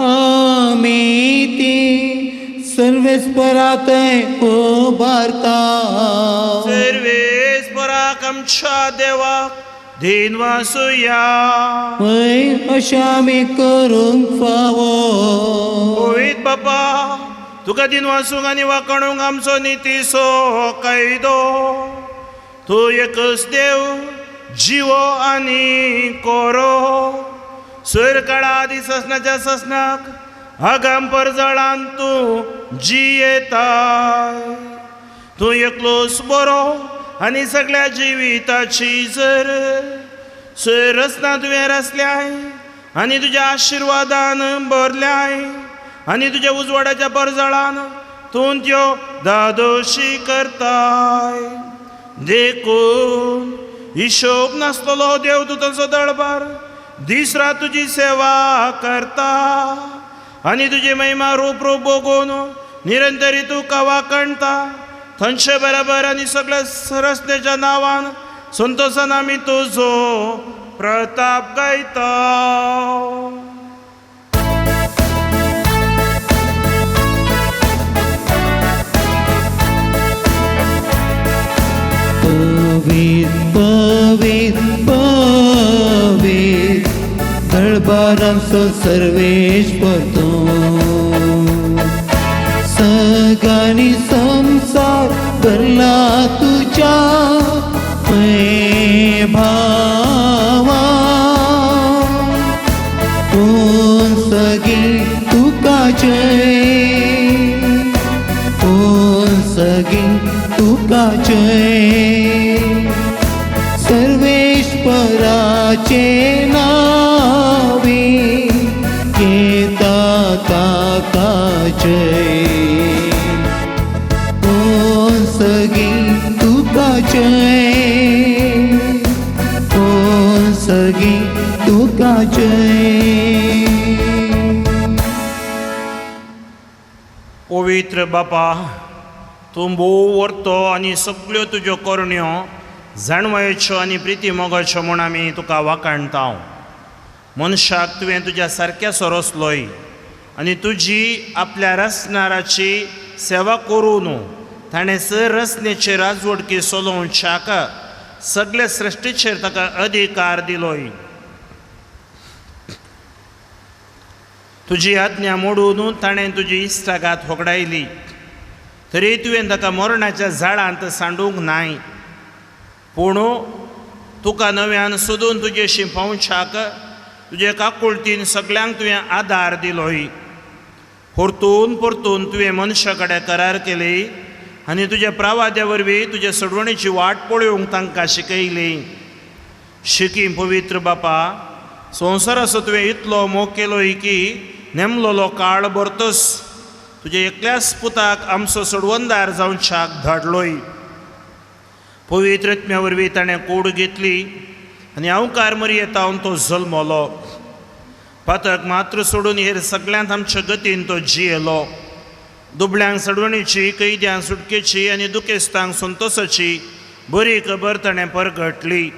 आमी ती सर्वेस्परातय उबारता. सर्वेस्पराक आमच्या देवाक दिनवासुया. वय अशें आमी करूंक फावो. पवित्र बापा, तुका दिनवासूंक आनी वाखाणूंक आमचो नितीचो कायदो. तूं एकच देव, जिवो आनी कोरो. सर काळा आदी ससनाच्या ससनाक आगाम परजळान तूं जियेताय. तूं एकलोच बरो आनी सगळ्या जिविताची जर सर रचना तुवें रचल्याय आनी तुज्या आशिर्वादान भरल्याय आनी तुज्या उजवाडाच्या परजळान तूं त्यो दादोशी करताय. देखून हिशोब नासतलो देव तूं तांचो दळबार दीस रात तुजी सेवा करता आनी तुजी महिमा रूप रूप भोगून निरंतरी तूं कवा कणता. थंयचे बराबर आनी सगळ्या रचनेच्या नांवान संतोशान आमी तुजो प्रताप गायता. पवीत पवीत पवीत दळबारांचो सर्वेस्पर तूं. सगानी संसार भरला तुज्या भावा. कोण सगी तुका जय, कोण सगी तुका जय. सर्वेस्पराचे नावे येता ताका जय. कोण सगी तुका जय, कोण सगी तुका जय. पवित्र बापा, तूं भोव व्हरतो आनी सगळ्यो तुज्यो करण्यो जाणवयेच्यो आनी प्रिती मोगाच्यो म्हूण आमी तुका वाखाणता. मनशाक तुवें तुज्या सारक्या सोरसलोय आनी तुजी आपल्या रचणाराची सेवा करून ताणें सर रचनेचेर राजवटकी चलोवच्याक सगल्या सृश्टीचेर ताका अधिकार दिलोय. तुजी आज्ञा मोडून ताणें तुजी इश्टागात होगडायली तरी तुवें ताका मरणाच्या झाडांत सांडूंक नाय. पूण तुका नव्यान सोदून तुजेशी पावच्याक तुजे काकुळतीन सगल्यांक तुवें आदार दिलोय. परतून परतून तुवें मनशा कडेन करार केली आनी तुज्या प्रावाद्या वरवीं तुज्या सोडवणेची वाट पळोवंक तांकां शिकयली. शिकी पवित्र बापा, संवसाराचो तुवें इतलो मोग केलोय की नेमलोलो काळ भरतच तुज्या एकल्याच पुताक आमचो सोडवणदार जावच्याक धाडलोय. पवित्र आत्म्या वरवीं ताणें कोड घेतली आनी अवकार मरयेतावन तो जल्मलो. पातक मात्र सोडून हेर सगल्यांत आमच्या गतीन तो जियेलो. दुबळ्यांक सडवणीची, कैद्यांक सुटकेची आनी दुखेस्तांक संतोसाची बरी खबर ताणें परगटली.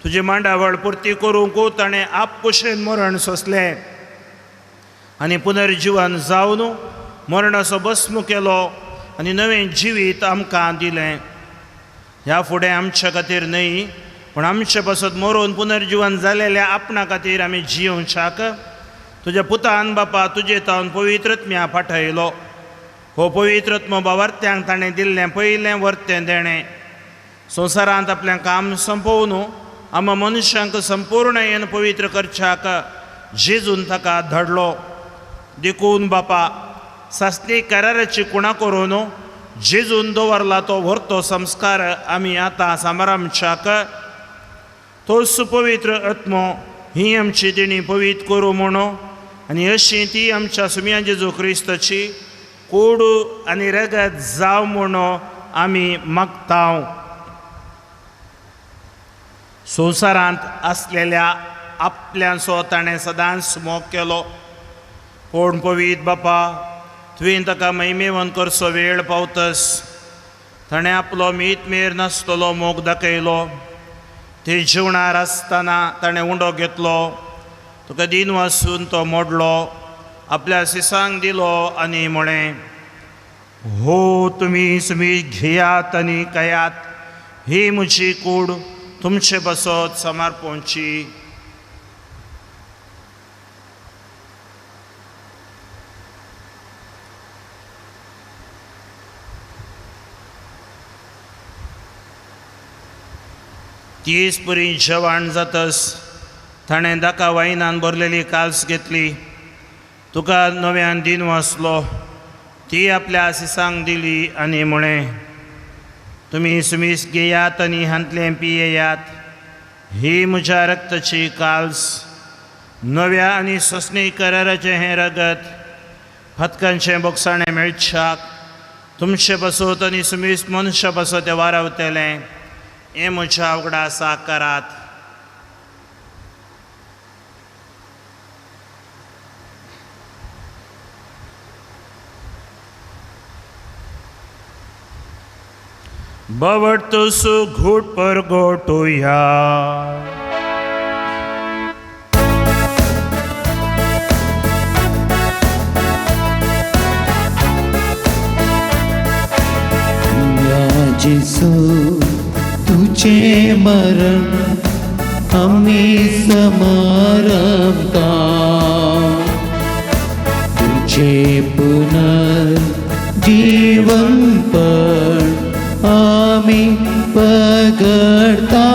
तुजी मांडावळ पुर्ती करूंक ताणें आपकुशेन मरण सोंसलें आनी पुनर्जिवन जावन मरणाचो भस्म केलो आनी नवें जिवीत आमकां दिलें. ह्या फुडें आमच्या खातीर न्हय पूण आमचे पासत मरून पुनर्जिवन जालेल्या आपणा खातीर आमी जियोवच्याक तुज्या पुतान बापा तुजे तावन पवित्र आत्म्या पाठयलो. हो पवित्र आत्मो बावार्थ्यांक ताणें दिल्लें पयलें वर्तें देणें. संवसारांत आपलें काम सोंपोवन आमा मनशांक संपूर्णयेन पवित्र करच्याक जेजून ताका धाडलो. देखून बापा सासणी कराराची कुणा करून जेजून दवरला तो व्हरतो संस्कार आमी आतां समारंभच्याक तोच पवित्र आत्मो ही आमची देणी पवित्र करूं म्हणून आनी अशी ती आमच्या सुम्या जेजू क्रिस्ताची कोडू आनी रगत जावं म्हणून आमी मागता. संवसारांत आसलेल्या आपल्यांचो ताणें सदांच मोग केलो. पूण पवित्र बापा तुवें ताका महिमेवन करचो वेळ पावतस ताणें आपलो मीत मेर नासतलो मोग दाखयलो. ते जेवणार आसतना ताणें उंडो घेतलो, तुका दिन वासून तो मोडलो, आपल्या सिसांक दिलो आनी म्हळें, हो तुमी सुमी घेयात आनी खायात, ही म्हजी कूड तुमचे बसत समर्पणची. तीस पुरी जेवण जातस ताणें दाका वायनान भरलेली काल्स घेतली, तुका नव्यान दिन वाचलो, ती आपल्या आसिसांक दिली आनी म्हळें, तुमी सुमीस घेयात आनी हांतलें पियेयात, ही म्हज्या रक्ताची काल्स, नव्या आनी ससणी कराराचें हें रगत फातकांचें बोगसाणें मेळच्याक तुमचे पासत आनी सुमीस मनशा पासत तें वारावतलें, हें म्हज्या उगडासा करात. बवटतसु घूट पर गोटुया. जेसू तुझे मरण आमी समारंभता, तुझे पुनर्जीवनपण आमी पगडता,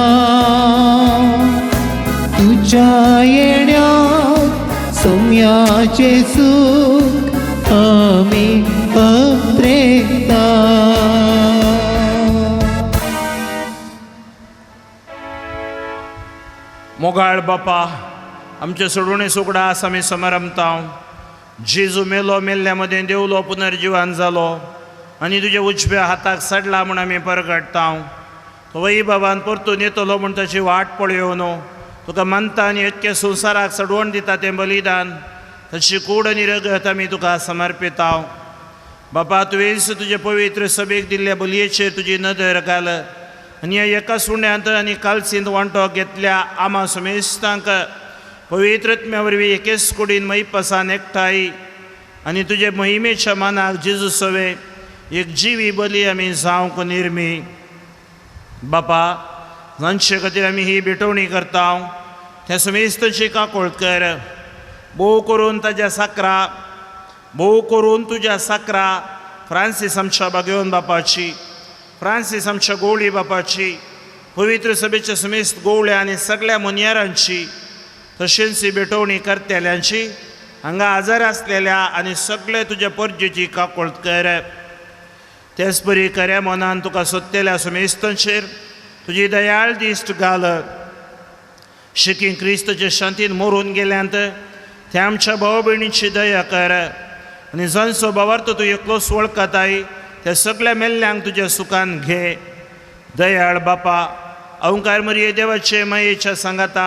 तुझ्या येण्यात सोम्याचे सुख आमी पत्रेता. मोगाळ बापा आमचे सोडवणे सुगडा आसा आमी समारंभता. जेजू मेलो, मेल्ल्या मदें देवलो, पुनर्जिवान जालो आनी तुज्या उजव्या हाताक सडला म्हूण आमी परगडटा. तो वय बाबान परतून येतलो म्हूण ताची वाट पळयोवन तुका मानता आनी इतके संवसाराक सडवण दिता तें बलिदान ताची कूड आनी रगत आमी तुका समर्पिता. बापा तुवेंच तुजे पवित्र सभेक दिल्ल्या बलयेचेर तुजी नदर घाल आनी ह्या एका सुण्यांत आनी कालसींत वांटो घेतल्या आमा समेस्तांक पवित्रत्म्या वरवीं एकेच कुडीन मैपसान एकठांय आनी तुजे महिमेच्या मानाक जेजू सवे एक जिवी बली आमी जावंक निर्मी. बापा जांचे खातीर आमी ही भेटवणी करता त्या समेस्तांची काकोळ कर, भोव करून ताज्या साकरा, भोव करून तुज्या साकरा फ्रांसीस आमच्या बागेवन बापाची, फ्रांसीस आमच्या गोवळी बापाची, पवित्र सभेच्या समेस्त गोवळ्या आनी सगळ्या मुनियारांची, तशेंच ही भेटवणी करतल्यांची, हांगा आजार आसलेल्या आनी सगळे तुज्या परजेची काकोळ कर. तेच परी खऱ्या मनान तुका सोदतल्या समेस्तांचेर तुजी दयाळ दिश्ट घाल. शिकी क्रिस्तचे शांतीन मरून गेल्यांत त्या आमच्या भाव भयणीची दया कर आनी जांचो भावार्थ तूं एकलोच वळखताय त्या सगळ्या मेल्ल्यांक तुज्या सुखान घे. दयाळ बापा अहंकार मरिये देवाचे मायेच्या सांगाता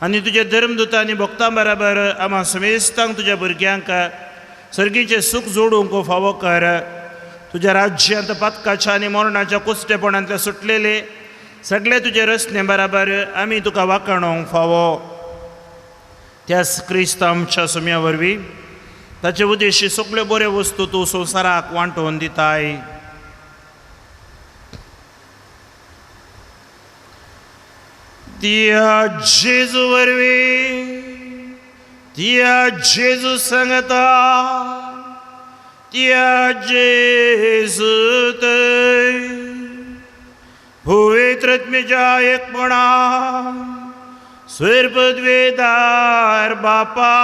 आनी तुज्या धर्मदूता आनी भक्तां बराबर आमा समेस्तांक तुज्या भुरग्यांक सर्गीचें सूख जोडूंक फावो कर. तुज्या राज्यांत पातकाच्या आनी मरणाच्या कुस्टेपणांतले सुटलेले सगळे तुजे रचने बराबर आमी तुका वाखाणोवंक फावो. त्याच क्रिस्त आमच्या सुम्या वरवीं ताचे उद्देशी सगळ्यो बऱ्यो वस्तू तूं संवसाराक वांटोवन दिताय. त्या जेजू वरवीं, त्या जेजू सांगता, त्या जेजू थंय पवित्रत्मेच्या एकपणा स्वर्पद्वेदार बापा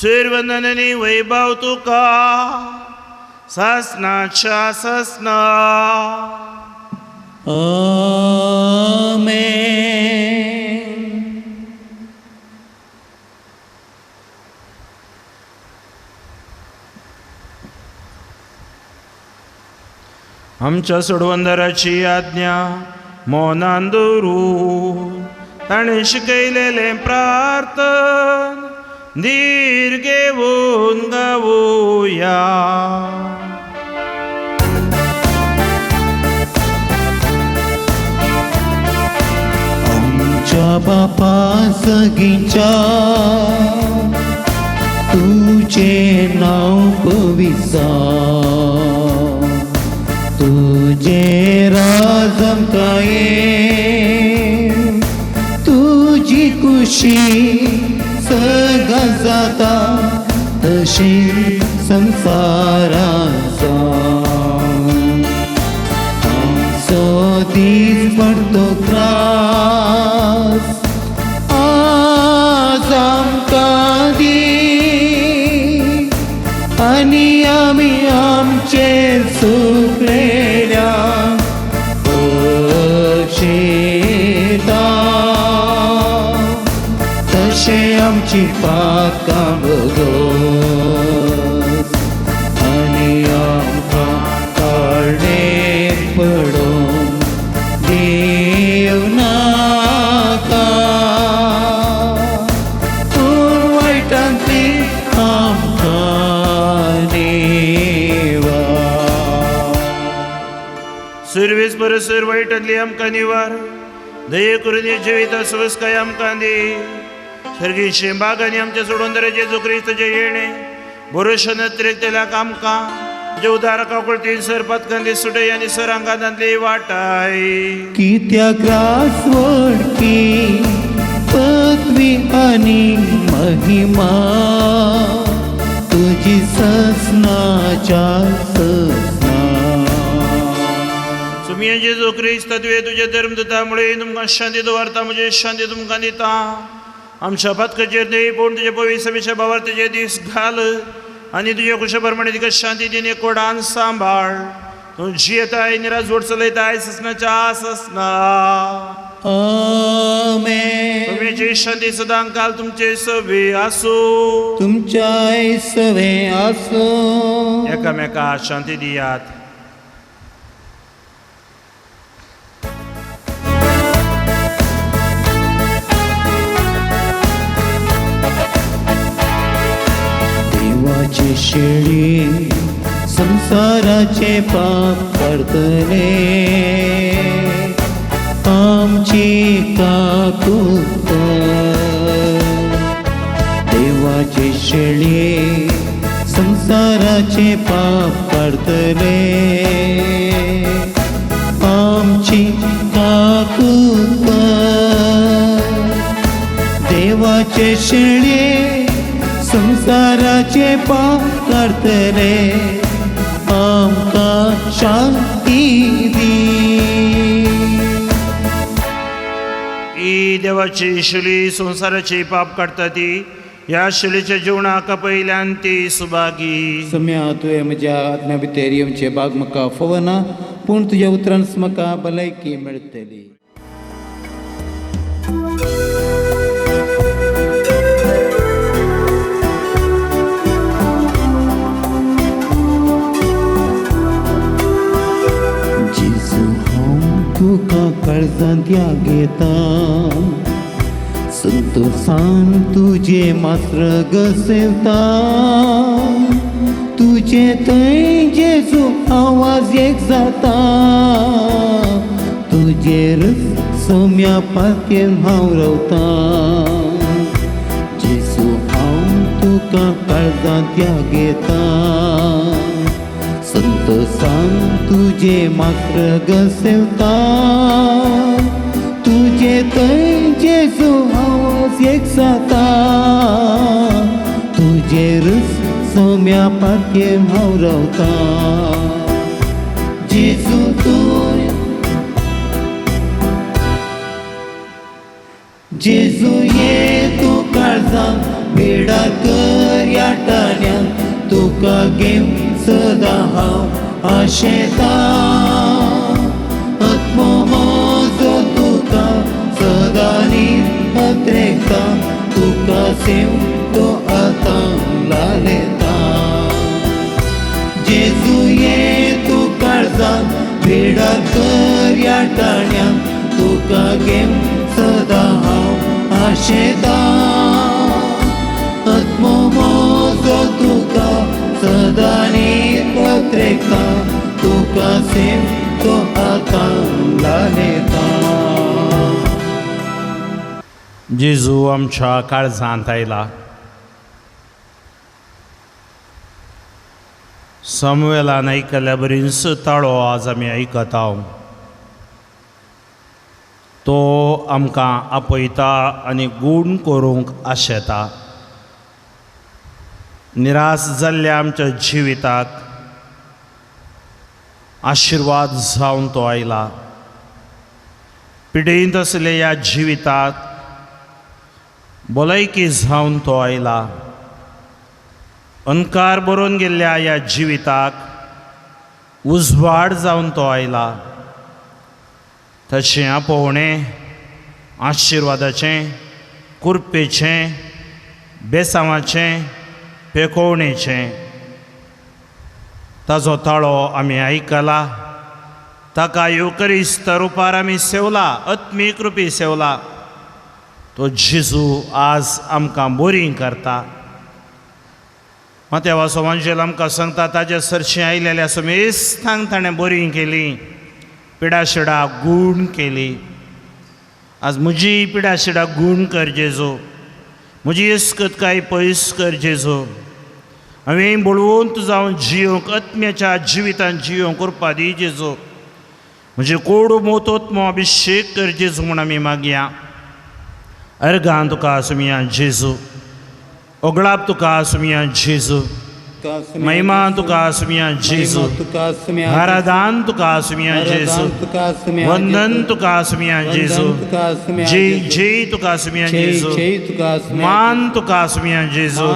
सर्वननी वैभव तुका सासनाच्या सासना. आमेन. आमच्या सोडवंदराची आज्ञा मौनान दवरू ताणें शिकयलेलें प्रार्थन धीर घेवन गावया. आमच्या बापा सगीच्या तुझे नांव पविसा तुझे राज आमकां ये तुजी खुशी सगळ्या जाता तशी संवसाराचा आमचो दीस पडतो त्रास आज आमकां दी आनी आमी आमचे सुकलेल्या बक्षिता तशें आमची पातकां भोगोस आनी आमकां काडणे पडून देव नाका पूण वायटांतली आमकां निवार. सुरवेस परसर वायटांतली आमकां निवार दये करून जिवीत सुवस्काय आमकां दी. सर्गी शिंबाग आनी आमच्या सोडवंदराचे जेजू क्रिस्ताचें येणें भरोश्यान अतिरिक्तल्याक आमकां तुज्या उदारका कुळतीन सर पतकांतली सुटय आनी सरांगांतली वाटाय. कित्याक रासवडकी पदवी आनी महिमा तुजी ससनाच्या ससना. सुमिया जेजू क्रिस्त तुवें तुज्या धर्मदूता मुळे तुमकां शांती दवरता म्हजी शांती तुमकां दिता. आमच्या पातकाचेर न्हय पूण तुज्या पवित्र सभेच्या भावार्थीचे दीस घाल आनी तुज्या कुशा प्रमाणे तिका शांती दिन कोडान सांबाळ. तूं जियेताय निराजोड चलयताय ससनाच्या ससना. आमेन. तुमची शांती सदां काल तुमचे सवे आसूं. तुमच्याय सवे आसूं. एकामेका शांती दियात. देवाची शेळी संसाराचे पाप काडतले आमची काकूत. देवाची शेळी संसाराचे पाप काडतले आमची काकूत. देवाचे शेळी संसाराचे पाप काडतले आमकां शांती दी. ही देवाची शिली संसाराची पाप काडटा ती ह्या शिलीच्या जिवणाक पयल्यान ती सुभागी. सम्या तुवें म्हज्या आत्म्या भितर येवचें बाग म्हाका फवना पूण तुज्या उतरान म्हाका भलायकी मेळटली. जेजू हांव तुका काळजांत घेता संतोसान तुजे मास्र गसेवता तुजे थंय जेजू आवाज एक जाता तुजेर सोम्या पातयेन हांव रावता. जेजू हांव तुका काळजांत घेता संतोसान तुजे मात्र गसेवता तुजे थंय जेजू आवाज एक जाता तुजेर सोम्या पातयेन हांव रावता. जेजू तूं जेजू ये तूं काळजां बेडा कर ह्या टाण्या तुका घेवन सदां हांव आशेतां आत्मो म्हजो तुका सदां न्हीद अत्रेकता तुका सेव तो आतां लालेता जेजू ये तूं काळजां बेडा कर ह्या टाण्या तुका घेवन सदां हांव आशेतां आत्मो म्हजो तुका सदां न्हीद पत्रेकता तुका सेव तो आतां लालेता. जेजू आमच्या काळजांत आयला. सामुएलान आयकल्या बरीच ताळो आज आमी आयकता. तो आमकां आपयता आनी गूण करूंक आशेता. निराश जाल्ल्या आमच्या जिविताक आशिर्वाद जावन तो आयला. पिडेंत आसलेल्या ह्या जिविताक भलायकी जावन तो आयला. अंधकार बरोवन गेल्ल्या ह्या जिविताक उजवाड जावन तो आयला. तशें आपोवणें आशिर्वादाचें, कृपेचें, बेसांवाचें, पेकोवणेचें ताजो ताळो आमी आयकला. ताका येवकरिस्त रुपार आमी सेवला, आत्मीक रुपी सेवला. तो जेजू आज आमकां बरी करता. मात्यावाचो वांजेल आमकां सांगता ताज्या सरशीं आयलेल्या समेस्तांक ताणें बरी केली, पिडाशिडा गूण केली. आज म्हजी पिडाशिडा गूण कर जेजू, म्हजी इस्कत काय पयस कर जेजू. हांवें बळवंत जावन जियोंक, आत्म्याच्या जिवितान जियोंक करपा दी जेजू. म्हजे कोडू मोतोत्मो अभिशेक कर जेजू म्हूण आमी मागया. अर्गान तुका आसुया जेजू, ओगळाप तुका आसुया जेजू, महिमा तुका आसुया जेजू, आराधन तुका आसुया जेजू, वंदन तुका आसुया जेजू, जय जय तुका आसुया जेजू, मान तुका आसुया जेजू.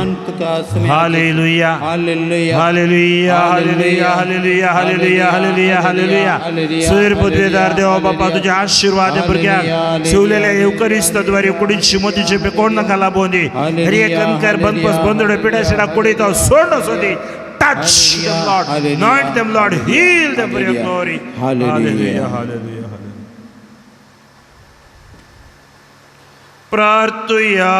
Hallelujah, hallelujah, hallelujah, hallelujah, hallelujah, hallelujah, hallelujah. सूर्य पदवेदार देवा बापा तुझे आशीर्वाद भुरग्यांक शिवलेल्या येवकरिस्ताद्वारे कुडीत शिमोतीचे पेकोण नका लाबोवन दी. हर एक अंकार बंदपस बंदडो पिड्या कुडीत सोड असो दी. Touch them, Lord. Anoint them, Lord. Heal them for your glory. Hallelujah, hallelujah, hallelujah. प्रार्थुया.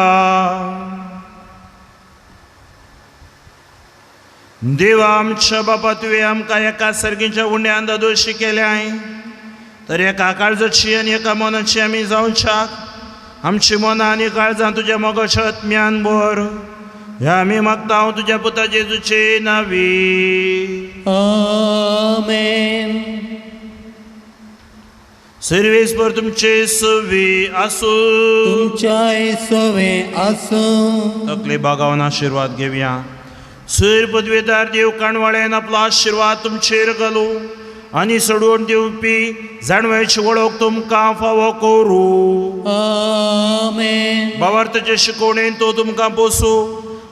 देवा आमच्या बापा तुवें आमकां एका सर्गीच्या उण्यान दोशी केल्याय तर एका काळजाची आनी एका मनाची आमी जावच्याक आमची मनां आनी काळजां तुज्या मोगाच्या आत्म्यान भर. ह्या आमी मागता हांव तुज्या पुता जेजूचे नांवी. आमेन. सर्वेस्पर तुमचे सवे आसूं, तुमच्याय सवे आसूं. तकले बागावन आशिर्वाद घेवया. सैर पदवेदार देव काणवाळ्यान आपलो आशिर्वाद तुमचेर घालूं आनी सोडून दिवपी जाणवयाची वळख तुमकां फावो करूं. आमेन. भावार्थाचे शिकवणेन तो तुमकां पोसूं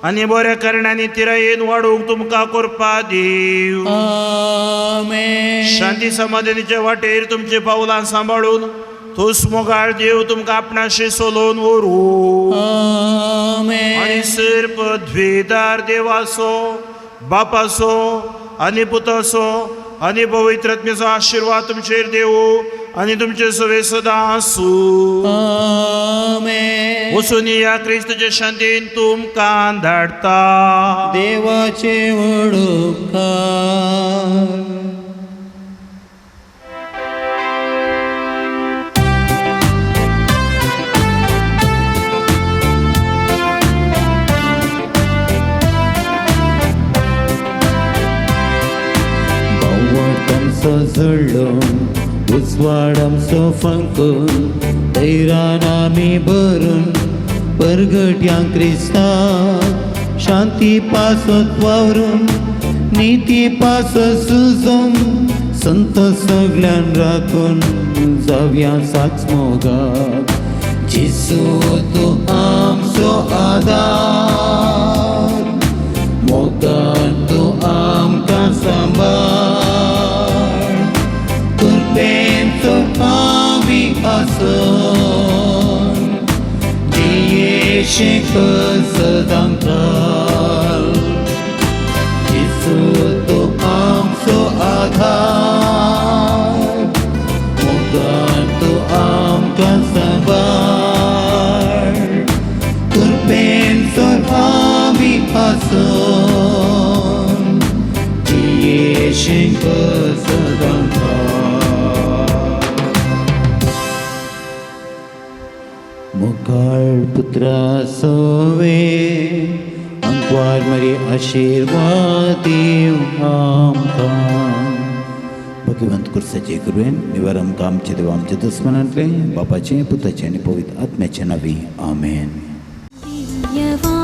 आनी बऱ्या कारणांनी तिरायेन वाडूंक तुमकां करपा दीव. आमेन. शांती समाधानीच्या वाटेर तुमची पावलां सांबाळून तोच मोगाळ देव तुमकां आपणाशी सोलोवन व्हरूं. आमेन. आनी सैर पदवेदार देवाचो, बापाचो आनी पुताचो आनी पवित्र आत्म्याचो आशिर्वाद तुमचेर देवू आनी तुमचे सवे सदां आसूं. आमेन. वचून ह्या क्रिस्तुचे शांतीन तुमकां धाडटा. देवाचे व्हड उपकार. जळ्ळो उजवाड आमचो फांकून धैरान आमी भरून परगट्यां क्रिस्तांव शांती पासत वावरून निती पासत सुजोवन संत सगल्यान राखून जावया साच मोगाक. जेजू तूं आमचो आदार मोगान तूं आमकां सांबाळ कृपेन आमी आसून जियेशे सदां काल जेजू तूं आमचो आधार मोगान तूं आमकां सांबाळ कृपेन आमी आसून जियेशे सदां काल मुखाळ पुत्रा सोवे अंकवार मरी आशिर्वाद दीव आमकां भगवंत कुर्साचे कृपेन निवार आमकां आमचे देव आमच्या दुस्मनांतले बापाचे पुताचे आनी पवित्र आत्म्याचे नावी आमेन. दिव्यवाणी.